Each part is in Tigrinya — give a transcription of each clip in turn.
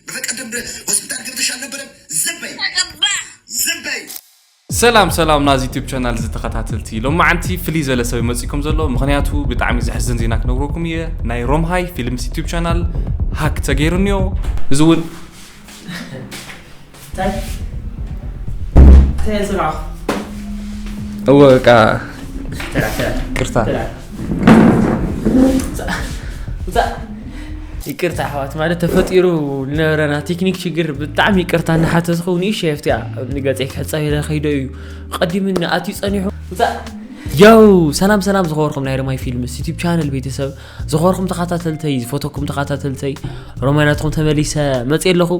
በቀደም ሆስፒታል ገብተሽ አልነበረም? ዝም በይ። ዝም በይ። ሰላም ሰላም ናዚ ዩቲዩብ ቻናል ዝተኸታተልቲ፣ ሎማዓንቲ ፍልይ ዘለ ሰብ መጺእኩም ዘሎ፣ ምኽንያቱ ብጣዕሚ ዘሕዝን ዜና ክነግረኩም እየ። ናይ ሮምሃይ ፊልምስ ዩቲዩብ ቻናል ሃክ ተገይሩ እኒኦ። እዚ እውን እንታይ እንታይ ስራሕ? እወ፣ በቃ ተራ፣ ተራ፣ ቅርታ። ተራ። ይቅርታ ኣሕዋት፣ ማለት ተፈጢሩ ዝነበረና ቴክኒክ ችግር ብጣዕሚ ይቅርታ እናሓተትኩ፣ ንእሽተይ ኣብቲኣ ንገፀይ ክሕፀብ ኢለ ከይደ እዩ ቀዲሙኒ ኣትዩ ጸኒሑ። ውፃእ። ያው ሰላም ሰላም ዝኸበርኩም ናይ ሮማይ ፊልምስ ዩቲዩብ ቻነል ቤተሰብ፣ ዝኸበርኩም ተኸታተልተይ፣ ዝፈተኩም ተኸታተልተይ፣ ሮማይ ናትኩም ተመሊሰ መፅእ ኣለኹ።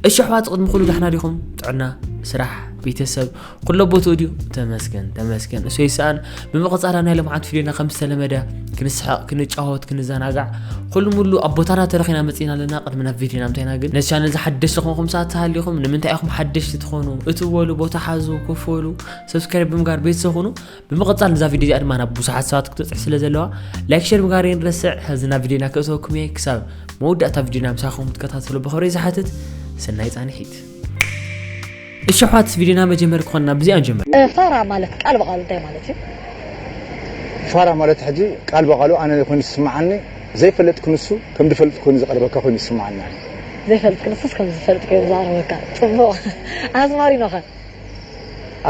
እሺ ኣሕዋት፣ ቅድሚ ኩሉ ዳሕና ዲኹም? ጥዕና፣ ስራሕ፣ ቤተሰብ፣ ኩሎ ቦትኡ ድዩ? ተመስገን፣ ተመስገን። እሱ ይስኣን። ብምቕጻል ኣብ ናይ ሎምዓንቲ ቪድዮና ከም ዝተለመደ ክንስሕቕ፣ ክንጫወት፣ ክንዘናጋዕ፣ ኩሉ ሙሉ ኣብ ቦታና ተረኺና መጺና ኣለና። ቅድሚ ናብ ቪድዮና ምታይና ግን፣ ነዚ ቻነል እዚ ሓደሽቲ ዝኾንኩም ሰባት ተሃሊኹም፣ ንምንታይ ኢኹም ሓደሽቲ ትኾኑ? እትው በሉ፣ ቦታ ሓዙ፣ ኮፍ በሉ፣ ሰብስክራይብ ብምግባር ቤተሰብ ኩኑ። ብምቕጻል ነዛ ቪድዮ እዚኣ ድማ ናብ ብዙሓት ሰባት ክትበጽሕ ስለ ዘለዋ፣ ላይክ፣ ሸር ምግባር የንረስዕ። ሕዚ ናብ ቪድዮና ከእተወኩም እየ። ክሳብ መወዳእታ ቪድዮና ምሳኹም ክትከታተሉ ብኽብሪ ዝሓትት፣ ሰናይ ጻንሒት። እሺ ኣሕዋት፣ ቪድዮና መጀመሪ ክኾንና ብዚኣ ንጀምር። እ፣ ፋራ ማለት ቃል ብቓሉ እንታይ ማለት እዩ? ፋራ ማለት ሕጂ ቃል ብቓሉ ኣነ ኮይኑ ዝስምዓኒ፣ ዘይፈልጥ ክንሱ ከም ዝፈልጥ ኮይኑ ዝቐርበካ ኮይኑ ይስምዓኒ። ዘይፈልጥ ክንሱስ ከም ዝፈልጥ ኮይኑ ዝቐርበካ። ጽቡቕ። ኣዝማሪኖኸ?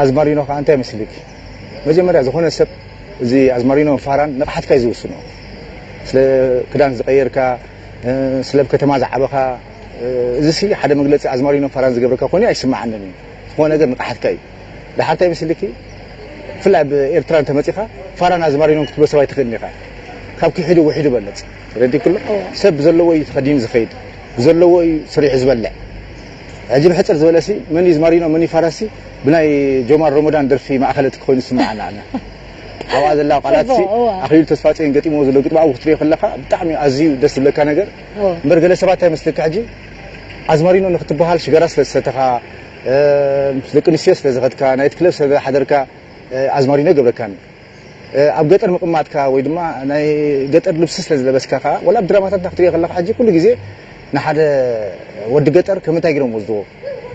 ኣዝማሪኖ ከኣ እንታይ ይመስልኪ? መጀመርያ ዝኾነ ሰብ እዚ ኣዝማሪኖን ፋራን ንቕሓትካ እዩ ዝውስኖ። ስለ ክዳን ዝቐየርካ፣ እ፣ ስለ ኣብ ከተማ ዝዓበኻ፣ እ፣ እዚሲ ሓደ መግለጺ ኣዝማሪኖን ፋራን ዝገብረካ ኮይኑ ኣይስምዓንን እዩ። ዝኾነ ነገር ንቕሓትካ እዩ። ደሓር እንታይ ይመስልኪ? ብፍላይ ኣብ ኤርትራ እንተመጺኻ ፋራን ኣዝማሪኖን ክትብሎ ሰብ ኣይትኽእልን ኢኻ። ካብ ክሒዱ ውሒዱ በለጽ። ተረዲእክሎ? እወ። ሰብ ብዘለዎ እዩ ተኸዲኑ ዝኸይድ። ብዘለዎ እዩ ሰሪሑ ዝበልዕ። ሕጂ ብሕጽር ዝበለሲ፣ መን እዩ ዝማሪኖ፣ መን እዩ ፋራሲ፣ ብናይ ጆማር ሮሞዳን ደርፊ ማእኸለት ኮይኑ ይስምዓና ኣነ። ኣብኣ ዘላ ቃላትሲ፣ ጽቡቕ፣ እዋ። ኣኽሊሉ ተስፋጽዮን ገጢምዎ ዘሎ ግጥሚ ኣብኡ ክትሪኦ ከለኻ፣ ብጣዕሚ ኣዝዩ ደስ ዝብለካ ነገር። እዋ። እምበር ገለ ሰባት እንታይ ይመስለካ ሕጂ፣ ኣዝማሪኖ ንክትበሃል ሽጋራ ስለ ዝሰተኻ፣ እ፣ ምስ ደቂ ኣንስትዮ ስለ ዝኸድካ፣ ናይት ክለብ ስለ ዝሓደርካ፣ እ፣ ኣዝማሪኖ ይገብረካኒ። እ፣ ኣብ ገጠር ምቕማጥካ ወይ ድማ ናይ ገጠር ልብሲ ስለ ዝለበስካ ከኣ፣ ወላ ኣብ ድራማታትና ክትሪኦ ከለኻ ሕጂ ኩሉ ግዜ ንሓደ ወዲ ገጠር ከም እንታይ ገይሮም ወስድዎ?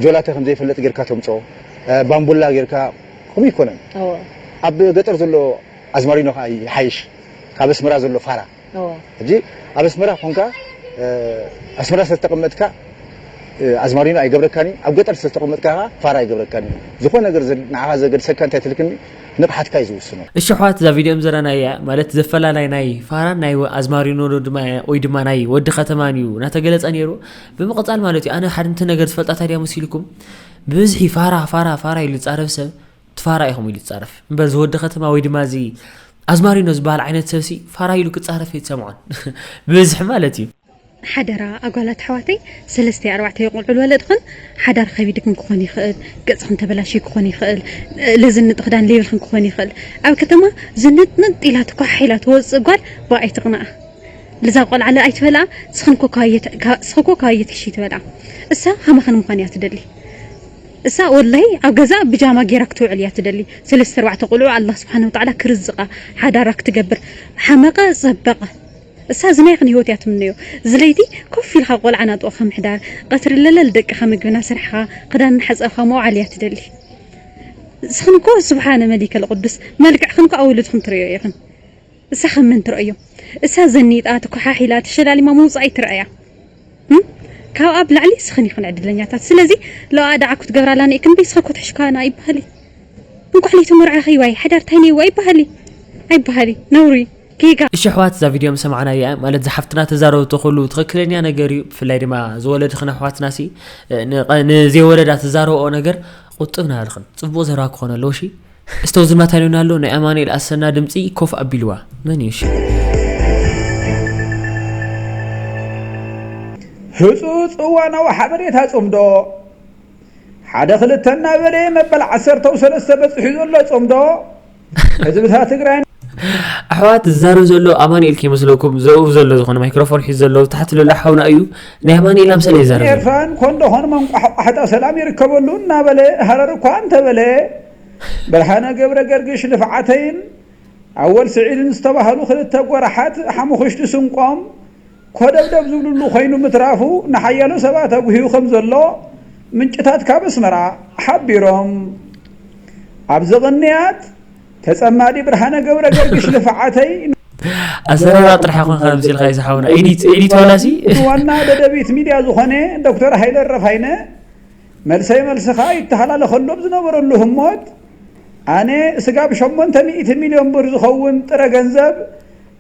ጆላተ ከም ዘይፈልጥ ጌርካ ተምጽኦ፣ እ፣ ባምቡላ ጌርካ፣ ከምኡ ኣይኮነን። እወ። ኣብ ገጠር ዘሎ ኣዝማሪኖ ከኣ ይሓይሽ ካብ ኣስመራ ዘሎ ፋራ። እወ። ሕጂ ኣብ ኣስመራ ኮንካ፣ እ፣ ኣስመራ ስለ ዝተቐመጥካ፣ እ፣ ኣዝማሪኖ ኣይገብረካን እዩ። ኣብ ገጠር ስለ ዝተቐመጥካ ከኣ ፋራ ኣይገብረካን እዩ። ዝኾነ ነገር ዘ-፣ ንዓኻ ዘገድሰካ እንታይ ትልክኒ? ንቕሓትካ እዩ ዝውስኖ። እሺ ኣሕዋት፣ እዛ ቪድዮ እም ዘለና እያ፣ ማለት ዘፈላላይ ናይ ፋራን ናይ ወ-፣ ኣዝማሪኖ ዶ ድማ፣ ወይ ድማ ናይ ወዲ ከተማን እዩ እናተገለጸ ነይሩ። ብምቕጻል ማለት እዩ፣ ኣነ ሓንቲ ነገር ዝፈልጣ ታዲያ መሲልኩም፣ ብብዝሒ ፋራ፣ ፋራ፣ ፋራ ኢሉ ዝጻረፍ ሰብ፣ እቲ ፋራ ኢኹም ኢሉ ዝጻረፍ። እምበር እዚ ወዲ ከተማ ወይ ድማ እዚ ኣዝማሪኖ ዝበሃል ዓይነት ሰብሲ ፋራ ኢሉ ክጻረፍ ኣይትሰምዖን። ብብዝሒ ማለት እዩ። ሓደራ ኣጓላት ኣሕዋተይ፣ ሰለስተ ኣርባዕተ ቆልዑ ዝወለድኽን፣ ሓዳር ከቢድክን ክኾን ይኽእል፣ ገጽኽን ተበላሽዩ ክኾን ይኽእል፣ ለዝንጥ ክዳን ለይብልክን ክኾን ይኽእል። ኣብ ከተማ ዝንጥንጥ ኢላ ትኳሕ ኢላ ትወጽእ ጓል ብኣ ኣይትቕናኣ። ልዛ ቆልዓ ለ ኣይትበልኣ፣ ስኽን ኮካ እየ ተ-፣ ካ-፣ ስኽ ኮካ እየ ትሕሺ ትበልኣ። እሳ ሃማኽን ምዃን እያ ትደሊ። እሳ ወላሂ ኣብ ገዛ ብጃማ ጌራ ክትውዕል እያ ትደሊ። ሰለስተ ኣርባዕተ ቆልዑ ኣላህ ስብሓነ ወተዓላ ክርዝቓ፣ ሓዳራ ክትገብር፣ ሓመቐ ጸበቐ። እሳ እዚ ናይኽን ህይወት እያ ትምነዮ። እዚ ለይቲ ኮፍ ኢልካ ቆልዓ ናጥቕኻ ምሕዳር፣ ቀትሪ ለለል ደቅኻ ምግቢ እናሰርሕኻ፣ ክዳን እናሓጸብካ ምውዓል እያ ትደሊ። እስኽን እኮ ስብሓነ መሊከል ቅዱስ፣ መልክዕኽን እኮ ኣብ ውሉድኽን ትርእዮ ኢኽን። እሳ ከም መን ትረእዮ? እሳ ዘኒጣ፣ ተኮሓሒላ፣ ተሸላሊማ ምውጻእ ኣይትረኣያ። እም? ካብኣ ብላዕሊ እስኽን ኢኽን ዕድለኛታት። ስለዚ ለኣ ደዓ ክትገብራላ ንእክን በይ እስኸ ኮትሕሽካና ኣይበሃሊ። እንኳዕ ለይተመርዓኺ ዋይ፣ ሓዳር ታይ ነይዋ ኣይበሃሊ። ኣይበሃሊ። ነውሪ። ጌጋ። እሺ ኣሕዋት፣ እዛ ቪድዮ ምስ ሰማዕናያ፣ ማለት እዛ ሓፍትና ተዛረበቶ ኩሉ ትኽክለኛ ነገር እዩ። ብፍላይ ድማ ዝወለድኽን ኣሕዋትናሲ፣ እ፣ ንቐ-፣ ንዘይወለዳ ትዛረብኦ ነገር ቁጥብ ናበልኽን። ጽቡቕ ዘረባ ክኾን ኣለዎ፣ እሺ? እስተ ዝማታ ይኑና ኣሎ፣ ናይ ኣማኑኤል ኣሰና ድምጺ ኮፍ ኣቢልዋ። መን እዩ እሺ? ህጹጽ እዋናዊ ሓበሬታ ጽምዶ። ሓደ ክልተ እናበለ መበል ዓሰርተው ሰለስተ በጺሑ ዘሎ ጽምዶ። ህዝብታት ትግራይ። ኣሕዋት፣ ዝዛረብ ዘሎ ኣማኑኤል ከይመስለኩም፣ ዘእው ዘሎ ዝኾነ ማይክሮፎን ሒዙ ዘሎ ታሕቲ ዘሎ ሓውና እዩ። ናይ ኣማኑኤል ኣምሳል ይዛረብ ዘሎ። ኤርትራን ኮንዶኾን መንቋሕቋሕታ ሰላም ይርከበሉ እናበለ፣ ሃረር እኳ እንተበለ፣ ብርሃነ ገብረ ገርግሽ ልፍዓተይን ኣወል ስዒድን ዝተባህሉ ክልተ ጎራሓት ሓሙኽሽቲ ስንቆም ኮደብደብ ዝብልሉ ኮይኑ ምትራፉ ንሓያሎ ሰባት ኣጉህዩ ከም ዘሎ ምንጭታት ካብ ኣስመራ ሓቢሮም። ኣብዚ ቅንያት ተጸማዲ ብርሃነ ገብረ ገርግሽ ልፍዓተይ ኣሰራራ ጥራሕ ኮንካ ምሲልካ እዩ ዝሓውና። ኤዲት፣ ኤዲት ዋላሲ? ዋና ደደቢት ሚድያ ዝኾነ ዶክተር ሃይለ ረፋይነ መልሰይ መልስኻ ይተሃላለኸሉ ኣብ ዝነበረሉ ህሞት፣ ኣነ ስጋብ ሸሞንተ ሚእቲ ሚልዮን ብር ዝኸውን ጥረ ገንዘብ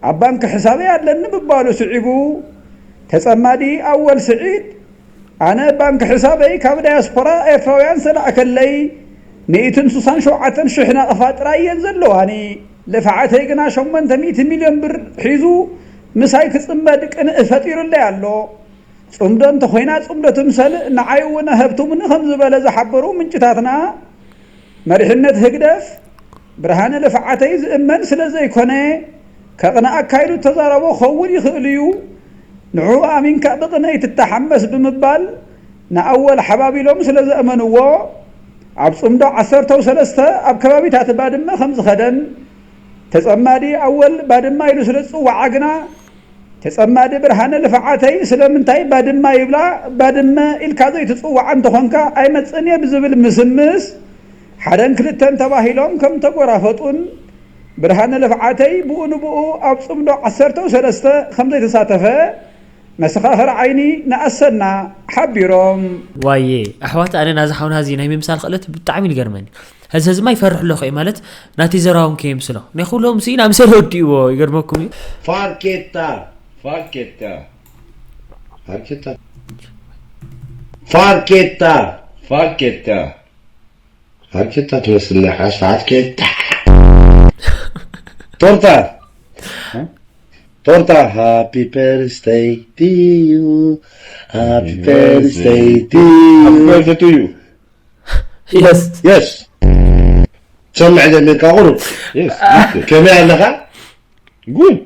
ኣብ ባንክ ሕሳበይ ኣለኒ ምባሉ ስዒቡ፣ ተጸማዲ ኣወል ስዒድ፣ ኣነ ባንክ ሕሳበይ ካብ ዳያስፖራ ኤርትራውያን ዝተላእከለይ ሚእትን ስሳን ሸውዓተን ሽሕ ናቕፋ ጥራይ እየን ዘለዋኒ። ልፍዓተይ ግና ሸሞንተ ሚእቲ ሚልዮን ብር ሒዙ ምሳይ ክጽመድ ቅንኢ ፈጢሩለይ ኣሎ። ጽምዶ እንተኾይና ጽምዶ ትምሰል፣ ንዓይ እውን ሃብትሙኒ ከም ዝበለ ዝሓበሩ ምንጭታትና፣ መሪሕነት ህግደፍ ብርሃነ ልፍዓተይ ዝእመን ስለ ዘይኮነ፣ ከቕንኣካ ኢሉ እተዛረቦ ክኸውን ይኽእል እዩ። ንዕኡ ኣሚንካ ብቕንኢ ትተሓመስ ብምባል ንኣወል ሓባቢሎም ስለ ዘእመንዎ፣ ኣብ ጽምዶ ዓሰርተው ሰለስተ ኣብ ከባቢታት ባድመ ከም ዝኸደን፣ ተጸማዲ ኣወል ባድማ ኢሉ ስለ ዝጽውዓ ግና፣ ተጸማዲ ብርሃነ ልፍዓተይ ስለምንታይ ባድማ ይብላ? ባድመ ኢልካ ዘይትጽውዓ እንተኾንካ ኣይመጽእን እየ ብዝብል ምስምስ፣ ሓደን ክልተን ተባሂሎም ከም ተጎራፈጡን፣ ብርሃነ ልፍዓተይ ብኡ ንብኡ ኣብ ጽምዶ ዓሰርተው ሰለስተ ከም ዘይተሳተፈ መሰኻኽር ዓይኒ ንኣሰና ሓቢሮም። ዋየ ኣሕዋት፣ ኣነ ናዚ ሓውና እዚ ናይ ምምሳል ክእለት ብጣዕሚ ይገርመኒ። ሕዚ ሕዚ ማ ይፈርሕ ኣለኹ እየ ማለት ናተይ ዘረባ እውን ከየምስሎ ናይ ኩሎም ስኢና ምሰለ ወዲእዎ ይገርመኩም እዩ። Farketa, farketa, farketa, farketa, farketa, farketa ትመስል ናይ ሓስ farketa። ቶርታ ቶርታ፣ happy birthday to you, happy birthday to you. Happy birthday to you. Yes. Yes. ሰምዕ ደለካ ቁሩብ። Yes. ከመይ ኣለኻ? Good.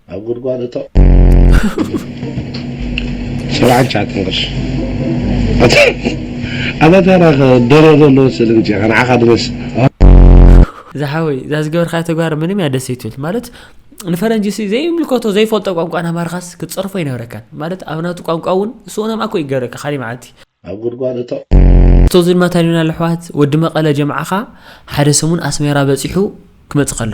ኣብ ጉድጓድ እቶ ሰብዓን ትሽዓተን ቅርሺ። ኣታ ታራ ደሮ ዘሎ ስል እንጂ ንዓኻ ድረስ። ዝሓወይ እዛ ዝገበርካዮ ተግባር ምንም እያ ደስ ኣይትብል። ማለት ንፈረንጂ ሲ ዘይምልከቶ ዘይፈልጦ ቋንቋ ናማርኻስ ክትጸርፎ ኣይነበረካን። ማለት ኣብ ናቱ ቋንቋ እውን እሱ ነምኣኮ ይገረካ ካሊእ መዓልቲ። ኣብ ጉድጓድ እቶ እቶ ዝድማ ታኒና ለሕዋት ወዲ መቐለ ጀምዓኻ ሓደ ሰሙን ኣስሜራ በጺሑ ክመጽእ ከሎ።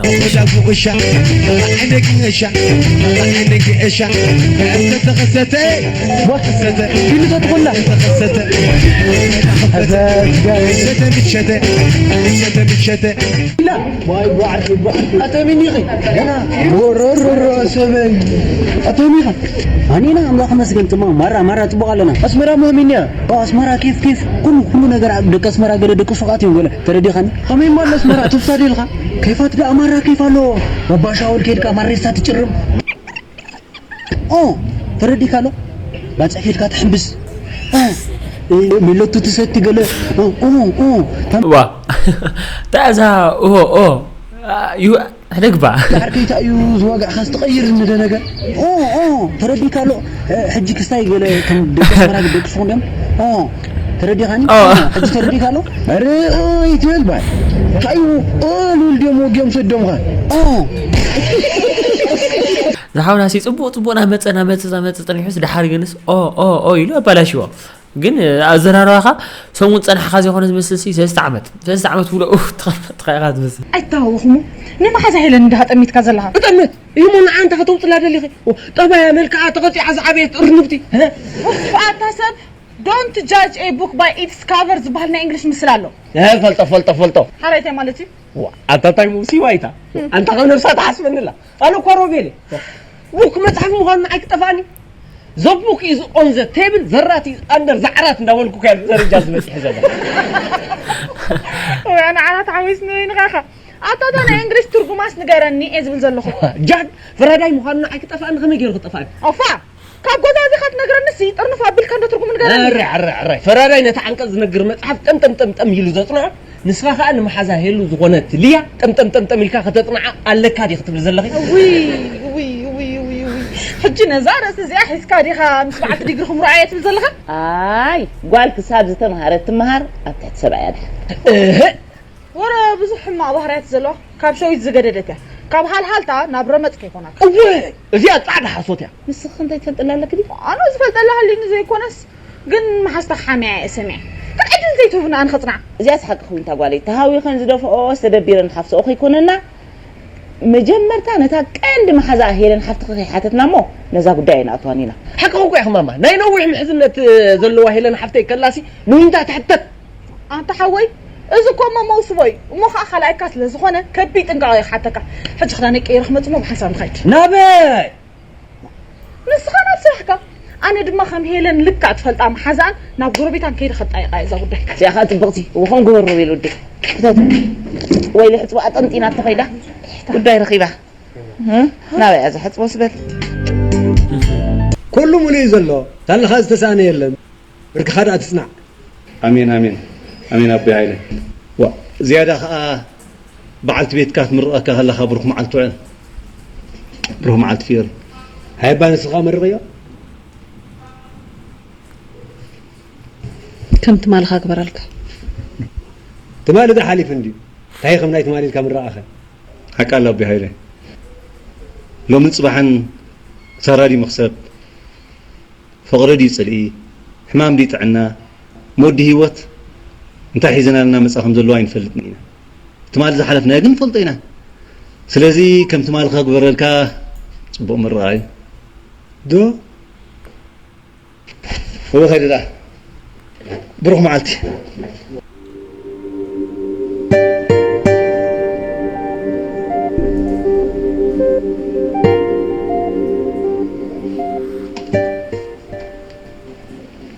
ኣኒና ኣምላኽ መስገን ትማ ማራ ማራ ጽቡቕ ኣለና። ኣስመራ ሞ ሚንያ ኣስመራ ኬፍ ኬፍ ኩሉ ኩሉ ነገር ደቂ ኣስመራ ገለ ደቂ ሱቓት እዮም ገለ ተረዲኻኒ። ከመይ ማለ ኣስመራ ትፍታ ዲልካ ኬፋት ደኣ ማራ ኬፍ ኣለዎ። ባባ ሻውል ኬድካ ማሬሳ ትጭርም ኦ ተረዲካ ኣሎ። ባጽዕ ኬድካ ትሕምብስ ኦ ሜሎቱ ትሰቲ ገለ ኦ ኦ ኦ ዋ ታዛ ኦ ኦ ዩ ሕደግባ ዳሕር ከይታ እዩ ዝዋጋዕኻስ ትቐይር እንደ ነገር ኦ ኦ ተረዲካ ኣሎ። ሕጂ ክስታይ ገለ ከም ደቂ ኣስመራ ደቂ ሱቕ እንዲኦም ኦ ተረዲኻኒ ሕጂ ተረዲካ ኣሎ። ኧረ ኦ ይትበል ባል ካዩ ኦ ልብል ድዮም ወጊኦም ሰዶምኻ ኦ ዝሓውና ሲ ጽቡቕ ጽቡቕ ናመጸ ናመጸ ናመጸ ጸኒሑስ ድሓር ግንስ ኦ ኦ ኦ ኢሉ ኣባላሽዎ። ግን ኣዘራርባኻ ሰሙን ጸናሕኻ ዘይኮነ ዝመስል ሲ ሰለስተ ዓመት ሰለስተ ዓመት ውሎ ኡፍ ተቐመጥካ ኢኻ ዝመስል። ኣይታወኽሙ ንመሓዛ ሄለን እንዲኻ ጠሚትካ ዘለኻ። እጠምት እዩሞ ንዓ እንታይ ከተውፅላ ደሊኺ? ጠባያ መልክዓ ተቐፂዓ ዝዓበየት እርንብቲ። ኡፍ ኣታ ሰብ don't judge a book by its cover ዝበሃል ናይ እንግሊሽ ምስላ ኣሎ። ፈልጦ ፈልጦ ፈልጦ። ሓራይታይ ማለት እዩ። ኣታ ታይ ሙሲባ ኢታ ኣንታ ከም ነብሳ ትሓስበኒ ኣላ። ኣነ እኳ ሮቤል እየ። ቡክ መፅሓፍ ምዃኑ ንዓይ ክጠፍኣኒ። The book is on the table፣ the rat is under the ዓራት እንዳበልኩ እኮ እየ ደረጃ ዝበፅሐ ዘሎ። ወይ ኣነ ዓራት ሓዊስኒ ወይ ንኻኻ። ኣታ እታ ናይ እንግሊሽ ትርጉማስ ንገረኒ እየ ዝብል ዘለኹ። ጃድ ፈራዳይ ምዃኑ ንዓይ ክጠፍኣኒ ከመይ ገይሩ ክጠፍኣኒ? ኦፋ! ካብ ጎዛዚኻ ትነግረኒ ሲ ጥርንፍ ኣቢልካ እንዶ ትርጉሙ ንገረኒ። ኣረ ኣረ ኣረ ፈራዳይ ነቲ ዓንቀፅ ዝነግር መፅሓፍ ጠምጠም ጠምጠም ኢሉ ዘፅንዖ ንስኻ ኸኣ ንመሓዛ ሄሉ ዝኾነት ሊያ ጠምጠምጠምጠም ኢልካ ከተጽንዓ ኣለካ ድዩ ክትብል ዘለኺ? ውይ ውይ ውይ ውይ ውይ ሕጂ ነዛ ርእሲ እዚኣ ሒዝካ ዲኻ ምስ በዓልቲ ዲግሪ ክምርዖ እየ ትብል ዘለኻ? ኣይ ጓል ክሳብ ዝተምሃረት ትምሃር ኣብ ትሕቲ ሰብኣያ ድሓን። እህ ወረ ብዙሕ ሕማቕ ባህርያት ዘለዋ ካብ ሸዊት ዝገደደት እያ። ካብ ሃልሃልታ ናብ ረመጽ ከይኮናት። እወ፣ እዚኣ ጻዕዳ ሓሶት እያ። ንስኺ እንታይ ትፈልጥላ ኣለኪ ድዩ? ኣነ ዝፈልጠላ ሃልዩኒ ዘይኮነስ፣ ግን መሓዝታ ሓሚያ እየ ሰሚዐ። ግን ዕድል ዘይትህቡና ኣነ ከጽንዓ። እዚኣስ ሓቂ ክውን እታ ጓለይ። ተሃዊኸን ዝደፍኦ ዝተደቢረን ሓፍትኦ ከይኮነና፣ መጀመርታ ነታ ቀንዲ መሓዛኣ ሄለን ሓፍትኺ ከይሓተትና እሞ ነዛ ጉዳይ ኣይንኣትዋን ኢና። ሓቅኺ እኮ ኢኺ ማማ። ናይ ነዊሕ ምሕዝነት ዘለዎ ሄለን ሓፍተይ ከላሲ ንዊንታ ትሕተት። ኣንታ ሓወይ፣ እዚ እኮ እሞ መውስቦ እዩ። እሞ ኸዓ ካልኣይካ ስለ ዝኾነ ከቢድ ጥንቃቐ ይሓተካ። ሕጂ ክዳነይ ቀይረ ክመጽእ እሞ ብሓንሳብ ንኸይድ። ናበይ? ንስኻ ናብ ስራሕካ። ኣነ ድማ ከም ሄለን ልክዕ ትፈልጣ መሓዛኣን ናብ ጎረቤታን ከይደ ከጣይቓ እየ እዛ ጉዳይ። እዚኣ ኸዓ ጽብቕቲ። እወ፣ ከም ግበሮ ቤል ወደይ። ክተት። ወይሊ ሕጽቦ ኣጠንጢና ተኸይዳ ጉዳይ ረኺባ። እ? ናበይ እያ ዝሕጽቦ ስበል? ኩሉ ሙሉእ እዩ ዘሎ። ታለኻ ዝተሳእነ የለን። ብርክኻ ደኣ ትጽናዕ። ኣሜን፣ ኣሜን፣ ኣሜን ኣቦይ ሃይለ። ዋ፣ ዝያዳ ኸኣ በዓልቲ ቤትካ ክትምርቐካ ከለኻ ብሩኽ መዓልቲ ውዕል። ብሩኽ መዓልቲ ፍዮሪ። ሃይባ ንስኻ መርቐዮ። ከም ትማልኻ ግበራልካ። ትማሊ ዶ ሓሊፉ እንድዩ? እንታይ ከም ናይ ትማሊ ኢልካ ምራቐኸ? ሓቃ ኣላ ኣቦይ ሃይለ። ሎምን ጽባሕን ክሳራ ድዩ መኽሰብ? ፍቕሪ ድዩ ጽልኢ? ሕማም ድዩ ጥዕና? ሞት ድዩ ህይወት? እንታይ ሒዘናልና መጻ ከም ዘለዋ ኣይንፈልጥን ኢና። ትማሊ ዝሓለፍናዮ ግን ንፈልጦ ኢና። ስለዚ ከም ትማሊ ከግበረልካ ጽቡቕ ምርቓ እዩ። ዶ? እወ፣ ከይደ ደኣ። ብሩኽ መዓልቲ።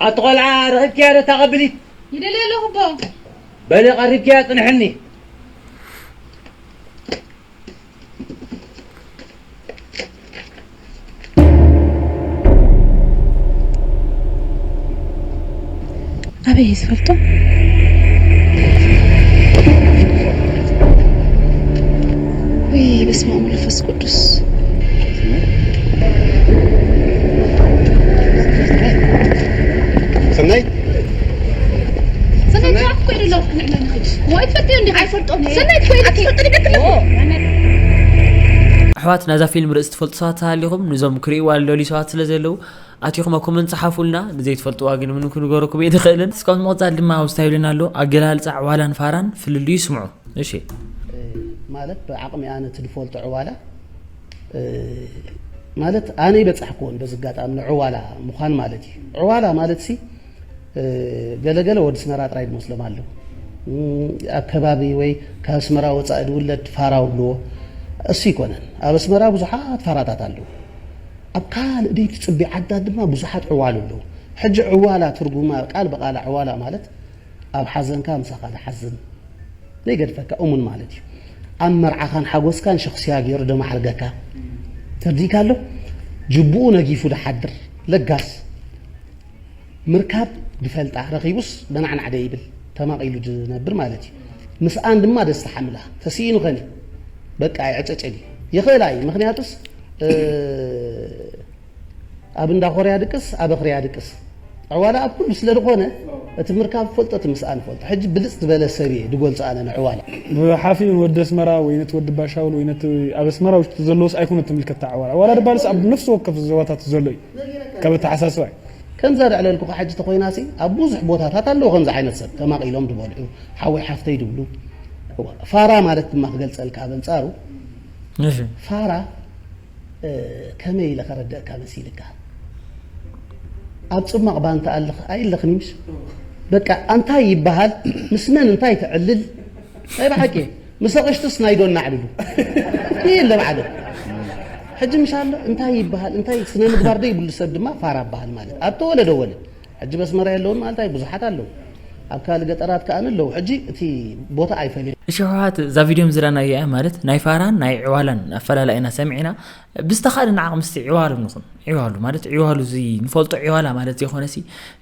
ኣቲ ቆልዓ፣ ረኺብክያ ዶ እታ ቀብሊት? ይደልያ ኣለኹ ኣቦ። በሊ ቀሪብክያ ጽንሕኒ። ኣበይ እየ ዝፈልጦ? ውይ፣ በስመ ኣብ ወመንፈስ ቅዱስ። ሰናይ? ሰናይ፣ ሰናይ? ትራፊክ ኮይዱ ኣሎ። ንዕና ንኽድ። ወይ ትፈልጥዮ እንዲኻ? ኣይፈልጦን እየ። ሰናይ፣ ትፈልጥዮ እንዲኻ? ትፈልጥዮ እንዲኻ? ኦ። ኣሕዋት፣ ናዛ ፊልም ርእሲ ትፈልጡ ሰባት ተሃሊኹም፣ ንዞም ክርእይዋ ዝደልዩ ሰባት ስለ ዘለዉ፣ ኣቲኹም ኣብ ኮመንት ጸሓፉልና። ንዘይትፈልጥዋ ግን ምንም ክንገረኩም ኣይንኽእልን። እስካብ ንምቕጻል ድማ ኣብ ስታይ ኢሉና ኣሎ፣ ኣገላልጻ ዕዋላን ፋራን ፍልልዩ ስምዑ። እሺ። ማለት ብዓቕሚ ኣነ እቲ ዝፈልጦ ዕዋላ፣ እ፣ ማለት ኣነ ይበጻሕክዎን በዚ ኣጋጣሚ ንዕዋላ ምዃን ማለት እዩ። ዕዋላ ማለት ሲ፣ እ፣ ገለገለ ወዲ ኣስመራ ጥራይ ዝመስሎም ኣለዉ። እም፣ ኣብ ከባቢ ወይ ካብ ኣስመራ ወጻኢ ዝውለድ ፋራ ውብልዎ እሱ ይኮነን። ኣብ ኣስመራ ብዙሓት ፋራታት ኣለዉ። ኣብ ካልእ ደይ ትጽቢ ዓድታት ድማ ብዙሓት ዕዋሉ ኣለዉ። ሕጂ ዕዋላ ትርጉማ ቃል ብቓላ ዕዋላ ማለት ኣብ ሓዘንካ ምሳኻ ዝሓዝን ዘይገድፈካ እሙን ማለት እዩ። ኣብ መርዓኻን ሓጎስካን ሸኽስያ ገይሩ ደማዕርገካ። ተርዲእካ ኣሎ? ጅቡኡ ነጊፉ ድሓድር ለጋስ። ምርካብ ድፈልጣ ረኺቡስ በናዕናዕ ደይብል ተማቒሉ ድነብር ማለት እዩ። ምስኣን ድማ ደስታ ሓምላ ተስኢኑ ኸኒ በቃ ይዕጨጨል እዩ። ይኽእላ እዩ። ምኽንያቱስ፣ እ፣ ኣብ እንዳ ኮርያ ድቅስ፣ ኣብ ኣኽርያ ድቅስ። ዕዋላ ኣብ ኩሉ ስለ ዝኾነ፣ እቲ ምርካብ ፈልጦ፣ እቲ ምስኣን ፈልጦ። ሕጂ ብልጽ ዝበለ ሰብ እየ ድገልጾ ኣነ ንዕዋላ። ብሓፊኡን ወዲ ኣስመራ ወይ ነቲ ወዲ ባሻውል ወይ ነቲ ኣብ ኣስመራ ውሽጢ ዘሎስ ኣይኮነ ትምልከታ ዕዋላ። ዕዋላ ድባልስ ኣብ ነፍሲ ወከፍ ዞባታት ዘሎ እዩ። ካብ ኣተሓሳስባ እዩ። ከምዛ ደዕለልኩኻ ሕጂ ተኾይናሲ፣ ኣብ ብዙሕ ቦታታት ኣለዉ ከምዚ ዓይነት ሰብ። ተማቒሎም ድበልዑ፣ ሓወይ ሓፍተይ ድብሉ። ፋራ ማለት ድማ ክገልጸልካ ኣብ ኣንጻሩ፣ እሺ። ፋራ እ፣ ከመይ ኢለ ከረድአካ መሲልካ? ኣብ ጽማቕ ባንታ ኣለኽ-፣ ኣይለኽን ምሽ? በቃ፣ ኣንታይ ይበሃል? ምስ መን እንታይ ትዕልል? ናይ ብሓቂ፣ ምስ ኣቕሽትስ ናይ ዶ እናዕልሉ? የለ ብዓደ። ሕጂ ምሽ ኣሎ፣ እንታይ ይበሃል? እንታይ ስነ ምግባር ዶ ይብሉ ሰብ ድማ ፋራ በሃል ማለት። ኣብ ተወለደ ወለድ። ሕጂ በስመራ የለውን ማለት ኣይ፣ ብዙሓት ኣለዉ። ኣብ ካልእ ገጠራት ከኣ ኣለዉ። ሕጂ እቲ ቦታ ኣይፈልዮን። እሺ፣ ሕወሓት እዛ ቪድዮ ዝረኣናያ እያ ማለት ናይ ፋራን ናይ ዕዋላን ኣፈላላይና ሰሚዕና፣ ብዝተኻእለና ዓቕሚ እስቲ ዕዋሉ ንኹን። ዕዋሉ ማለት ዕዋሉ እዚ ንፈልጦ ዕዋላ ማለት ዘይኮነሲ፣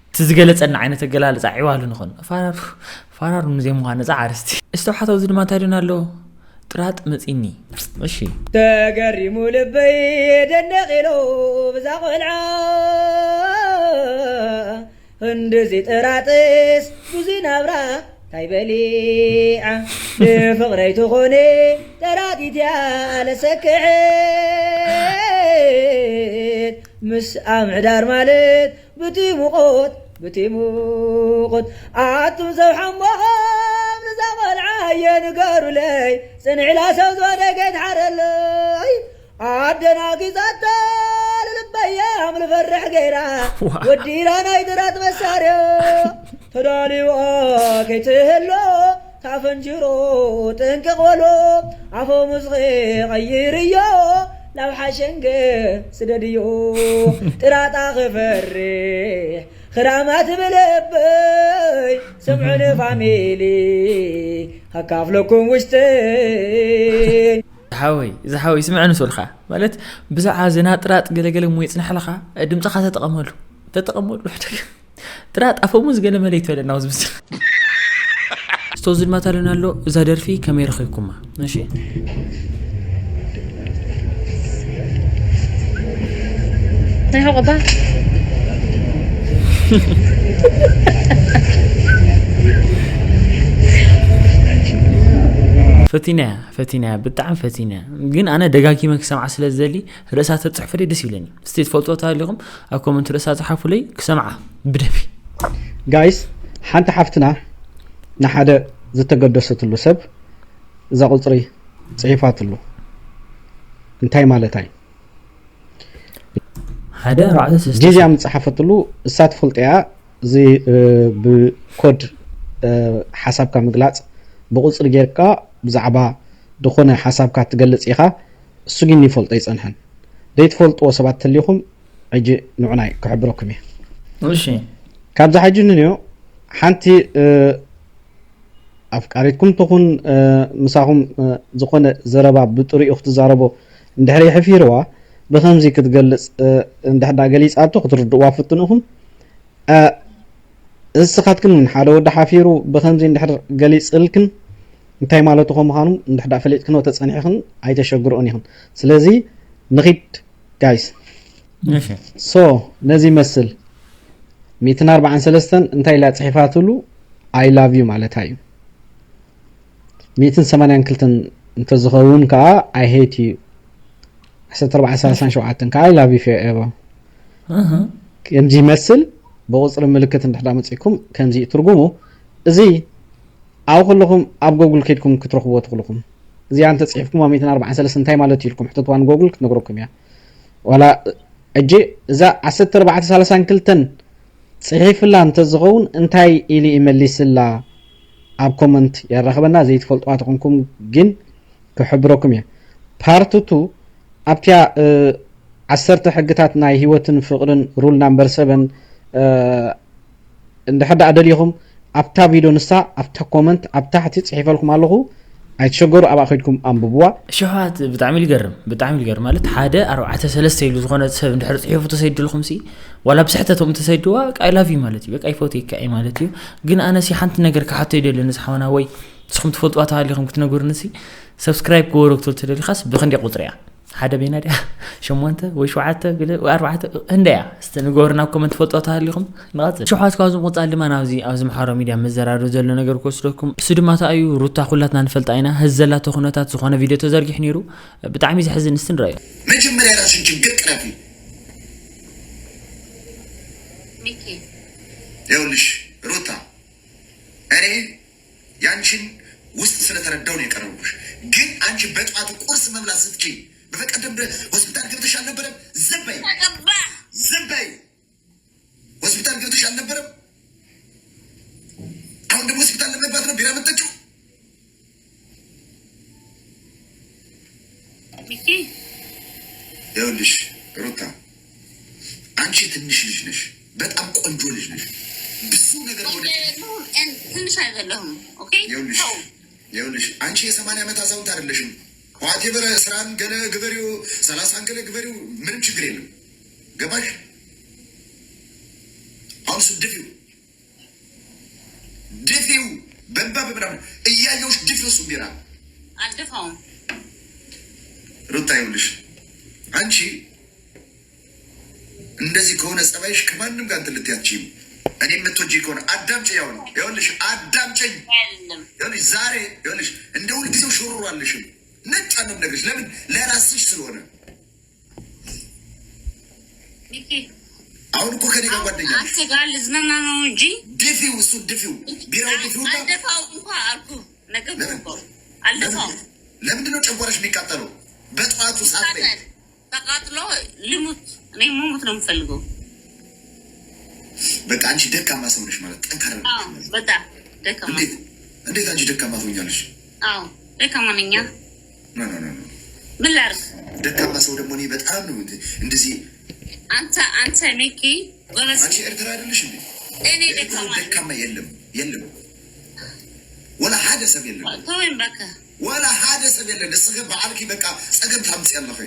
እቲ ዝገለጸልና ዓይነት ኣገላልጻ ዕዋሉ ንኹን። ፋራሩ፣ ፋራሩ ንዘይምዃን ነጻ ኣርእስቲ። እስቲ ሕወሓት ኣብዚ ድማ እንታይ ደና ኣሎ? ጥራጥ መጺኒ። እሺ። ተገሪሙ ልበይ ደነቕ ኢሉ ብዛ ቆልዓ። ክንድዚ ጥራጥስ ብዙይ ናብራ እንታይ በሊዓ ብፍቕረይ ትኾነ ጠራጢትያ ለሰክሕት ምስ ኣምሕዳር ማለት ብቲ ሙቐት ብቲ ሙቐት ኣቱም ሰብ ሓሞኸም ንዛ ቖልዓ እየ ንገሩለይ ጽንዕላ ሰብ ዝወደገት ሓረለይ ኣደናጊጻታ ልልበያ ምልፈርሕ ገይራ ወዲራ ናይ ድራት መሳርያ ተዳልዋ ከይትህሎ ታፈንጅሮ ጥንቅቕ በሎ ኣፈሙዝኺ ቀይርዮ ናብ ሓሸንገ ስደድዮ ጥራጣ ክፈርሕ ክራማት ብልበይ ስምዑኒ ፋሚሊ ኣካፍለኩም ውሽጠይ ዝሓወይ ዝሓወይ ስምዐ ንሶልካ ማለት ብዛዕባ ዝና ጥራጥ ገለገለ እሞ ይፅናሕ ኣለካ ድምፅካ ተጠቀመሉ ተጠቀመሉ ጥራጥ ኣፈሙዝ ገለ መለ ይትበለና ኣብዚ ምስል ስቶ ዝድማት ኣለና ኣሎ እዛ ደርፊ ከመይ ረኺብኩማ እሺ ናይ ሕቆባ ፈቲናያ ፈቲናያ ብጣዕሚ ፈቲናያ ግን ኣነ ደጋጊመ ክሰምዓ ስለ ዝደሊ ርእሳ ተፅሕፉለይ ደስ ይብለኒ እስቲ ትፈልጥዎ ተሃሊኹም ኣብ ኮመንት ርእሳ ፀሓፉለይ ክሰምዓ ብደፊ ጋይስ ሓንቲ ሓፍትና ንሓደ ዝተገደሰትሉ ሰብ እዛ ቁፅሪ ፅሒፋትሉ እንታይ ማለታ እዩ ሓደ ኣርባዕተ ሰለስተ ጂዝያ ምፅሓፈትሉ እሳ ትፈልጦ እያ እዚ ብኮድ ሓሳብካ ምግላፅ ብቁፅሪ ጌርካ ብዛዕባ ዝኾነ ሓሳብካ ትገልፅ ኢኻ እሱ ግን ይፈልጦ ኣይፀንሐን ዘይትፈልጥዎ ሰባት ተሊኹም ሕጂ ንዑናይ ክሕብረኩም እየ እሺ ካብዚ ሕጂ ንንዮ ሓንቲ ኣፍቃሪትኩም ትኹን ምሳኹም ዝኾነ ዘረባ ብጥሪኡ ክትዛረቦ እንድሕር የሕፊርዋ ብከምዚ ክትገልፅ እንድሕዳ ገሊፃቶ ክትርድእዋ ፍትንኹም እስኻትክን እውን ሓደ ወዲ ሓፊሩ ብከምዚ እንድሕር ገሊፅልክን እንታይ ማለቱ ከም ምዃኑ እንድሕዳ ፈሊጥክንዎ ተፀኒሕኽን ኣይተሸግርኦን ኢኽን ስለዚ ንኺድ ጋይስ እሺ so ነዚ ይመስል ሚእትን ኣርባዓን ሰለስተን እንታይ ኢላ ፅሒፋትሉ I love you ማለታ እዩ ሚእትን ሰማንያን ክልተን እንተዝኸውን ከዓ I hate you ዓሰርተ ኣርባዕተ ሰላሳን ሸውዓተን ከዓ I love you forever ኣሃ ከምዚ ይመስል ብቁፅሪ ምልክት እንድሕዳ መፂኩም ከምዚ እዩ ትርጉሙ እዚ ኣብ ኩልኹም ኣብ ጎጉል ከይድኩም ክትረኽብዎ ትኽልኹም እዚኣ እንተፅሒፍኩም ኣብ ሚእትን ኣርባዓን ሰለስተ እንታይ ማለት እዩ ኢልኩም ሕተትዋ ንጎጉል ክትነግረኩም እያ ዋላ ሕጂ እዛ ዓሰርተ ኣርባዕተ ሰላሳን ክልተን ፅሒፍላ እንተዝኸውን እንታይ ኢሉ ይመሊስላ ኣብ ኮመንት የራኽበና ዘይትፈልጥዋ ተኾንኩም ግን ክሕብረኩም እየ ፓርት ቱ ኣብቲያ ዓሰርተ ሕግታት ናይ ህይወትን ፍቕርን ሩል ናምበር ሰበን እንድሕር ደኣ ደሊኹም ኣብታ ቪድዮ ንሳ ኣብታ ኮመንት ኣብ ታሕቲ ፅሒፈልኩም ኣለኹ ኣይትሸገሩ ኣብኣ ከድኩም ኣንብብዋ ሸውዓት ብጣዕሚ ልገርም ብጣዕሚ ልገርም ማለት ሓደ ኣርባዕተ ሰለስተ ኢሉ ዝኾነ ሰብ እንድሕር ፅሒፉ ተሰይድልኹም ሲ ዋላ ብስሕተቶም ተሰይድዋ ቃ ላቭ ማለት እዩ በቃ ይፈትየካ እዩ ማለት እዩ ግን ኣነ ሲ ሓንቲ ነገር ክሓቶ ይደሊ ንዝሓውና ወይ ንስኹም ትፈልጥዋ ተሃሊኹም ክትነግሩኒ ሲ ሰብስክራይብ ክበሮ ክትብል ተደሊኻስ ብክንደይ ቁፅሪ እያ ሓደ ቤና ድያ ሸሞንተ ወይ ሸውዓተ ገለ ወይ ኣርባዕተ ህንደያ እስቲ ንገሩ ናብ ኮመንት ፈልጦ ተሃሊኹም ንቐፅል ሽውሓት ካብዚ ምቕፃል ድማ ናብዚ ኣብዚ ማሕበራዊ ሚድያ መዘራረቢ ዘሎ ነገር ክወስደኩም እሱ ድማ እንታይ እዩ ሩታ ኩላትና ንፈልጣ ኢና ህዚ ዘላቶ ኩነታት ዝኾነ ቪድዮ ተዘርጊሑ ነይሩ ብጣዕሚ ዘሕዝን እስቲ ንረኣዮ መጀመሪያ ራስን ችግር ቅረፊ ሚኪ ይኸውልሽ ሩታ እኔ ያንቺን ውስጥ ስለተረዳው ነው የቀረብኩሽ። ግን አንቺ በጠዋቱ ቁርስ መብላት ስትችይ በቀደም ሆስፒታል ገብተሽ አልነበረም? ዝም በይ ተቀባ ዝም በይ። ሆስፒታል ገብተሽ አልነበረም? አሁን ደግሞ ሆስፒታል ለመግባት ነው ቢራ የምትጠጪው? ሚኪ ይኸውልሽ ሩታ አንቺ ትንሽ ልጅ ነሽ፣ በጣም ቆንጆ ልጅ ነሽ። ብዙ ነገር ወደ ትንሽ አይደለሁም። ኦኬ ይኸውልሽ ተው። ይኸውልሽ አንቺ የሰማንያ ዓመት አዛውንት አይደለሽም። ዋቴቨር ስራን ገለ ግበሪው፣ ሰላሳን ገለ ግበሪው፣ ምንም ችግር የለም። ገባሽ? አሁን እሱ ድፊው ድፊው በንባ በምናምን እያየውሽ ድፊው እሱ ቢራ አልደፋውም። ሩታ ይኸውልሽ አንቺ እንደዚህ ከሆነ ጸባይሽ ከማንም ጋር እንትን ልትይ አትችይም። እኔ የምትወጂ ከሆነ አዳምጪ። ያው ይኸውልሽ፣ አዳምጪኝ። አይደለም ይኸውልሽ፣ ዛሬ ይኸውልሽ፣ እንደ ሁልጊዜው ሽሩሩ አለሽም። ነጭ ነው የምነግርሽ። ለምን? ለራስሽ ስለሆነ። ሚኪ፣ አሁን እኮ ከኔ ጋር ጓደኛ ነሽ። አንተ ጋር ልዝናና ነው እንጂ ድፊው፣ እሱ ድፊው፣ ቢራው ድፊውና አልደፋው እንኳ አልኩ። ነገር ለምን? እኮ አልደፋው። ለምንድን ነው ጨጓራሽ የሚቃጠለው? በጠዋቱ ሰዓት ላይ ተቃጥሎ ልሙት። እኔ መሞት ነው የምፈልገው። በቃ አንቺ ደካማ ሰው ነሽ ማለት፣ ጠንካራ ነሽ አዎ፣ ማለት። በጣም ደካማ። እንዴት እንዴት አንቺ ደካማ ትሆኛለሽ? አዎ፣ ደካማ ነኛ። ኖ ኖ ኖ ኖ። ምን ላርግ? ደካማ ሰው ደግሞ እኔ በጣም ነው እንደ- እንደዚህ። አንተ አንተ ሚኪ ጎበዝ። አንቺ ኤርትራ አይደለሽ እንዴ? እኔ ኤርትራ ደካማ ነኝ። ደካማ የለም፣ የለም። ወላ ሓደ ሰብ የለን። ተወይም በቃ ወላ ሓደ ሰብ የለን። እስኺ በዓልኪ በቃ ጸገም ታምጽ ያለኺ።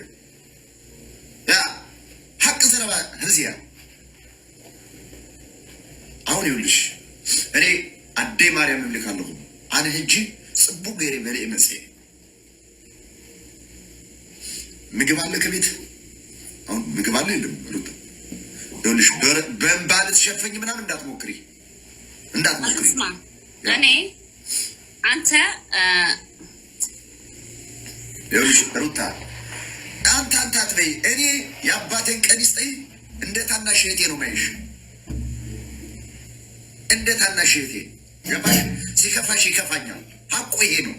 ያ ሓቂ ዘረባ ህዝያ። አሁን ይኸውልሽ፣ እኔ ኣደይ ማርያም እምልክ ኣለኹ። ኣነ ሕጂ ጽቡቅ ገይረ በልኤ መጽኤ። ምግብ አለ ከቤት? አሁን ምግብ አለ የለም? ሩታ፣ ይኸውልሽ፣ በር- በእንባ ልትሸፈኝ ምናምን እንዳትሞክሪ፣ እንዳትሞክሪ። አትስማ። እኔ አንተ እ፣ ይኸውልሽ ሩታ፣ አንተ አንተ አትበይ። እኔ የአባቴን ቀን ይስጠኝ፣ እንደ ታናሽ እህቴ ነው ማይሽ፣ እንደ ታናሽ እህቴ። ገባሽ? ሲከፋሽ ይከፋኛል። ሀቁ ይሄ ነው።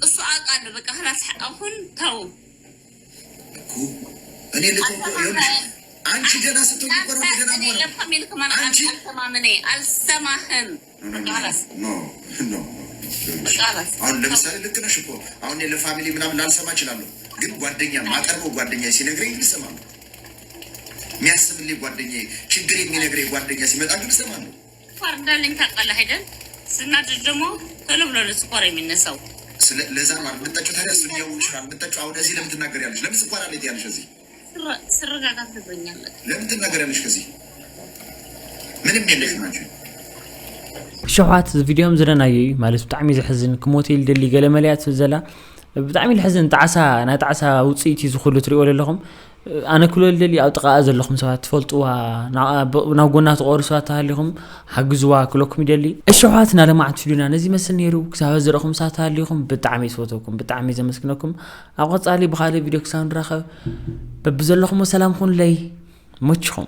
እሱ አውቃለሁ። በቃ ላስ አሁን ተው። እኮ እኔ ልክ እኮ ይኸውልሽ፣ አንቺ ገና ስትሆኝ እኮ ነው ገና እኔ ሆነ። ለፋሚሊ ከማን አንቺ አልሰማም። እኔ አልሰማህም። በቃ ላስ ኖ ኖ። በቃ ላስ አሁን ለምሳሌ ልክ ነሽ እኮ። አሁን እኔ ለፋሚሊ ምናምን ላልሰማ እችላለሁ፣ ግን ጓደኛ ማቀርበው ጓደኛ ሲነግረኝ ልሰማ ነው። የሚያስብልኝ ጓደኛ፣ ችግር የሚነግረኝ ጓደኛ ሲመጣ ግን ልሰማ ነው። ስኳር እንዳለኝ ታውቃለህ አይደል? ስናደድ ደግሞ ቶሎ ብሎ ነው ስኳር የሚነሳው። ስለ ለዛ ነው አልምጠጭው። ታዲያ እሱ ሊያውቅ ይችላል። ምጠጭው። አሁን እዚህ ለምን ትናገሪያለሽ? ለምን ስኳር አለ ትያለሽ? እዚህ ስረ- ስረጋጋ ትነግረኛለህ። ለምን ትናገሪያለሽ? ከዚህ ምንም የለሽም አንቺ። ሸውሓት እዚ ቪድዮ ዝረናዮ እዩ ማለት ብጣዕሚ ዘሕዝን። ክሞት ኢል ደሊ ገለ መለያ ትብል ዘላ ብጣዕሚ ልሕዝን። ጣዕሳ ናይ ጣዕሳ ውፅኢት እዩ ዝኩሉ ትሪኦ ዘለኹም። ኣነ ክብሎ ልደሊ ኣብ ጥቃኣ ዘለኹም ሰባት ትፈልጥዋ፣ ናብ ጎና ትቆሩ ሰባት ተሃሊኹም ሓግዝዋ ክብለኩም ይደሊ። እሸውሓት ናለማዓት ቪድዮና ነዚ መስል ነይሩ። ክሳብ ዝረኹም ሰባት ተሃሊኹም ብጣዕሚ ዝፈተኩም፣ ብጣዕሚ ዘመስግነኩም። ኣብ ቀፃሊ ብካልእ ቪድዮ ክሳብ ንራኸብ በብዘለኹም ሰላም ኩኑለይ። መችኹም።